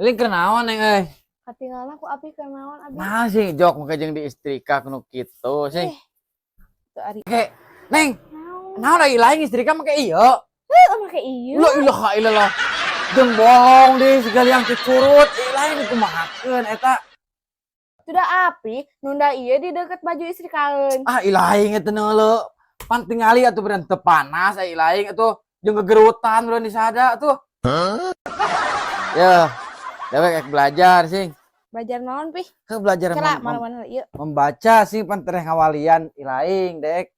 Iling keur naon, Neng euy? Katinggalan ku api keur naon abi? Nah sih jok make jeung diistrika nu kitu sih. Teu ari. Oke, Neng, Naon? naon lagi lain istrika make ieu? Heuh, make ieu. La ilaha illallah. Jeung bolong di segala yang cucurut, ih lain dikumahakeun eta. Sudah api nunda ieu di deket baju istri kaeun. Ah ilaing eta neuleu. Pan tingali atuh beran teu panas ai ilaing atuh jeung gegerutan beran disada tuh. Ya, dewek ek belajar sih. Belajar naon pi? Ke belajar Kela mana-mana ieu. Membaca sih pan tereh ngawalian ilaing dek.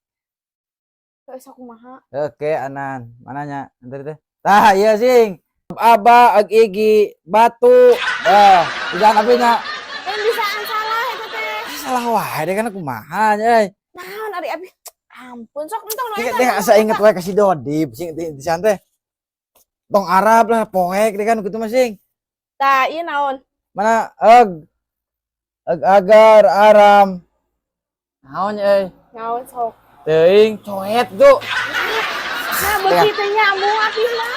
Teu sok kumaha. Oke, anan. Mananya? Nanti teh. Tah, iya sing. Aba ag igi batu. Dah, jangan abi nya. Lain bisaan salah eta teh. Salah wae deh kan kumaha nya euy. Naon ari abi? Ampun sok entong nu Dek eta. Deh asa inget wae ka si Dodip sing di sana teh. Tong Arab lah poek deh kan kitu mah sing. Tah, ieu naon? Mana eg eg agar aram. Naon euy? Naon sok? Teuing coet tuh. Nah, beuki teh nyambung api mah.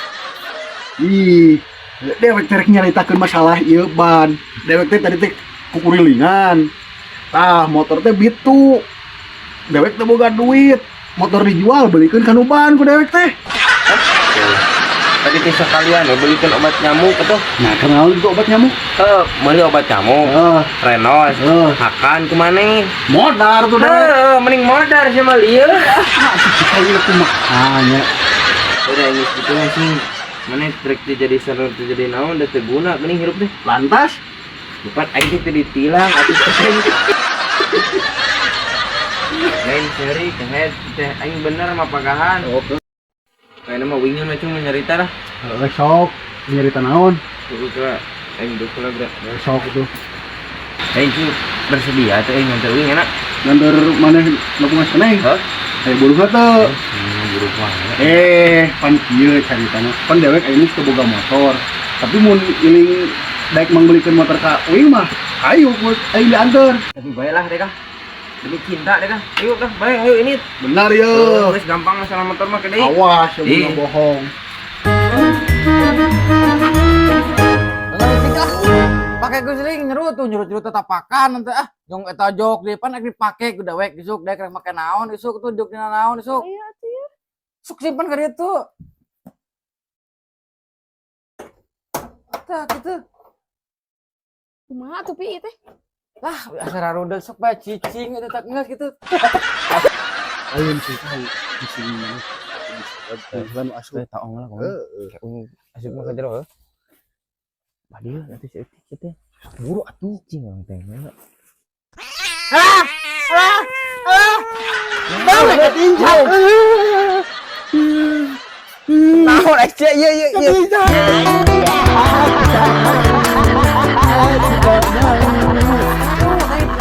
Ih, dewek teh rek nyaritakeun masalah ieu ban. Dewek teh tadi teh kukurilingan. Tah, motor teh bitu. Dewek teh boga duit. Motor dijual belikeun kanu ban ku dewek teh. Tadi teh sekalian we belikan obat nyamuk atuh. Nah, kenaon itu obat nyamuk? Heuh, meuli obat nyamuk. Heeh, Renos. heeh. Hakan kumaneh? Modar tuh dewek. Heuh, mending modar sih mah ieu. Ah, si Cika ieu kumaha nya. Udah geus kitu mah sing maneh trek teh jadi seru teh jadi naon da teu guna mending hirup teh. Lantas Lupa aing teh ditilang atuh teh. Lain seri kehed teh aing bener mah pagahan. Oke. Kayaknya mah wingin mah cuma nyarita lah. Heeh, sok nyarita naon? Kudu ke aing dukul lah, bro. Sok itu. Aing tuh bersedia tuh aing nganter wing enak. Nganter maneh nu kumaha seneng? Hah? Eh, buruh teu? Buruh mah. Eh, pan kieu caritana. Pan dewek ayeuna geus teu boga motor. Tapi mun iling daek mangbelikeun motor ka uing mah, ayo ku aing dianter. Tapi baiklah deh kah. Demi cinta deh kah. Ayo kah, baik ayo ini. Benar ya. Geus gampang masalah motor mah ke deui. Awas ya Ih. mun bohong. Pakai gue sering nyerut tuh nyerut-nyerut tetapakan nanti ah jong eta jok di pan ek dipake ku dewek isuk dek rek make naon isuk tuh jok dina naon isuk. Iya atuh ya. Sok simpan ka dieu tuh. Tah kitu. Kumaha atuh pi ieu teh? Lah asa rarudel sok bae cicing eta tak geus kitu. Lain sih kai di sini mah. Lan asup. Taong lah kamu. Heeh. Asup mah ka jero heuh. Badieu nanti si eutik teh. Buru atuh. Cing urang teh. Ah! Ah! Ah! Naon ketinjak? Naon eh ieu ieu ieu.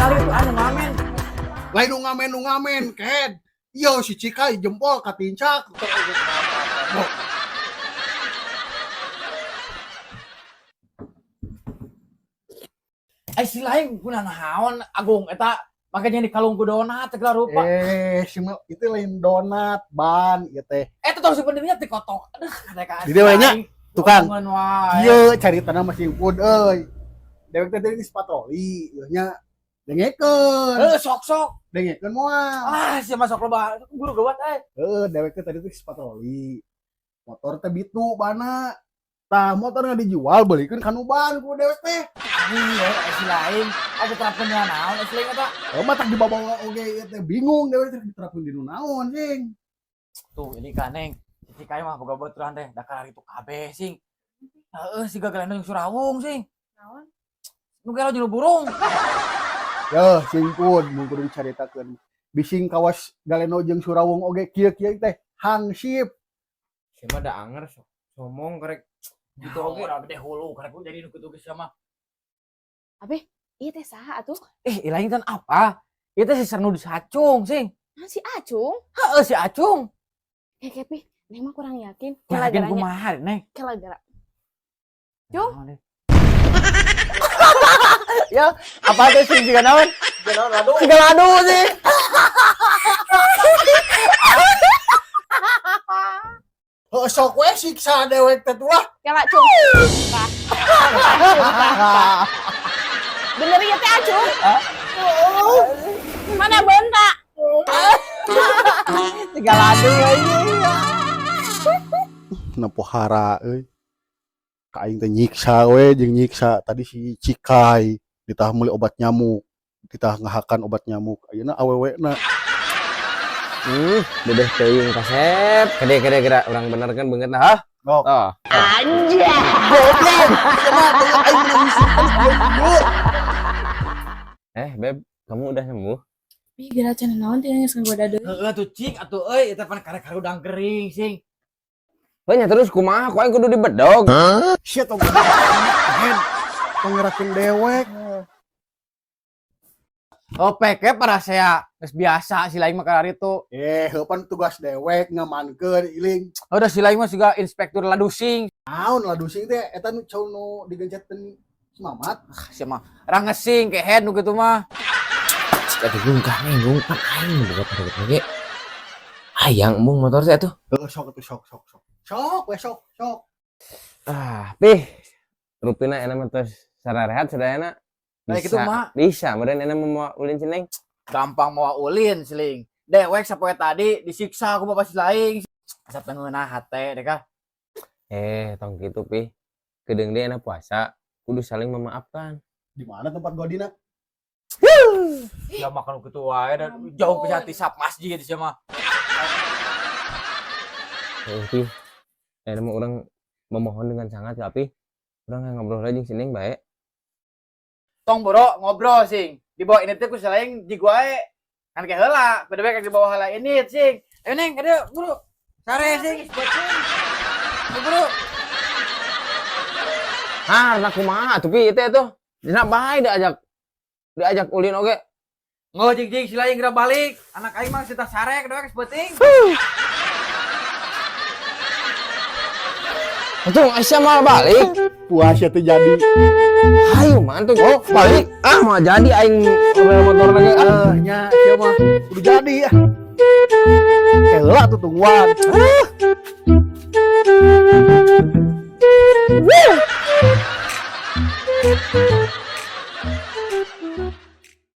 Kali itu anu ngamen. Lain nu ngamen, ked. Yo si Cikai jempol katincak. Eh si lain guna naon Agung eta makanya di kalung ku donat segala rupa. Eh, si mah itu lain donat, ban ieu teh. Eta tong sebenarnya ti kotok. Aduh, mereka. Di dieu nya, tukang. Wae. Ieu caritana masih pun euy. Dewek teh tadi geus patroli, ieu nya dengekeun. Heuh, sok-sok. Dengekeun moal. Ah, si masuk loba guru gawat euy. Heuh, dewek teh tadi geus patroli. Motor teh bitu bana. Tah, motor nggak dijual belikeun kanu ban ku dewek teh. Iya, si lain. Aku terapkeun dina naon si lain eta. Heuh, mah tak dibawa oge ieu teh bingung dewek teh diterapkeun di nu naon sing. Tuh, ini kan Neng. Si Cikai mah boga baturan teh da kararitu kabeh sing. Heeh, si gagalan jeung Surawung sing. Naon? Nu gelo jeung burung. Yeuh, sing pun mun kudu dicaritakeun. Bising kawas Galeno jeung Surawung oge kieu-kieu teh hangsip. Si mah da anger sok somong karek Gitu oge ora gede hulu karek jadi nu kitu geus sama. Abi, ieu teh saha atuh? Eh, ilaing tan apa? Ieu teh si Sernu di Sacung sing. Nah, si Acung. Heeh, si Acung. Heh, pi, Neng mah kurang yakin. Yakin Kela-geranya. kumaha Neng? Kela-gera. Cung. Naon, Neng? Ya, apa teh sing siga naon? Siga ladu sih. Heuh, sok we siksa dewek teh tuh lah. Kela, Cung. Tah. Bener ya teh acung? Mana bentak? Tiga ladu aja. Nempo hara euy. Ka aing teh nyiksa we jeung nyiksa tadi si Cikai ditah meuli obat nyamuk, ditah ngahakan obat nyamuk. Ayeuna awewena. Dedeh teuing kasep. Kede kede kira urang bener kan beungeut nah. Sok. Oh. Goblok. Sia mah aing menang simpen. Eh, Beb, kamu udah sembuh? Ih, geura cenah naon teh geus ngagoda deui. Heeh tuh cik atuh euy, eta pan karek harudang gering sing. Banyak terus kumaha ku aing kudu dibedog. Sia tong head. Tong ngerakeun dewek. Oh, peke para saya geus biasa si lain mah kamari itu. Eh, heuh pan tugas dewek ngamankeun iling. Oh, udah si lain mah juga inspektur ladusing. Naon ladusing teh eta nu cau nu digencetkeun si Mamat. Ah, sia mah rangesing kehead nu kitu mah. Cik atuh gungkah nih, gungkah aing boga target ge. Hayang embung motor teh atuh. Heuh, sok atuh, sok sok sok. Sok we, sok sok. Ah, pih. Rupina enak mah tos sararehat sadayana. Nah, Bisa, kitu mah. bisa, meureun enak mau ulin si Neng. Gampang mau ulin siling. Dewek sapoe tadi disiksa ku bapak si lain. Asa ngeunah hate deh kah. Eh, tong kitu pih. Kedeung deui enak puasa, kudu saling memaafkan. Di mana tempat godina? Ya makan kitu wae dan jauh ke hati sap masjid sia mah. Eh, pih. Eh, mah urang memohon dengan sangat ya, pih. Urang ngobrol aja jeung si Neng bae. Tong boro ngobrol sing. Di bawah ini teh ku si lain di wae. Kan ke heula, beda bae di bawah heula ini sing. Ayo Neng, kadieu buru. Sare sing, buat sing. Buru. Hah, nah kumaha atuh pi teh tuh. Dina bae diajak ulin oge. Ngojek jing si lain geura balik. Anak aing mah sita sare doa geus beuting. Untung Aisyah malah balik. Puasa teh jadi. Ayo mantu, oh balik. Ah, mau jadi aing mobil motor lagi. Ah. Eh, nya sia mah udah jadi ya. Heula tuh tungguan. Ah.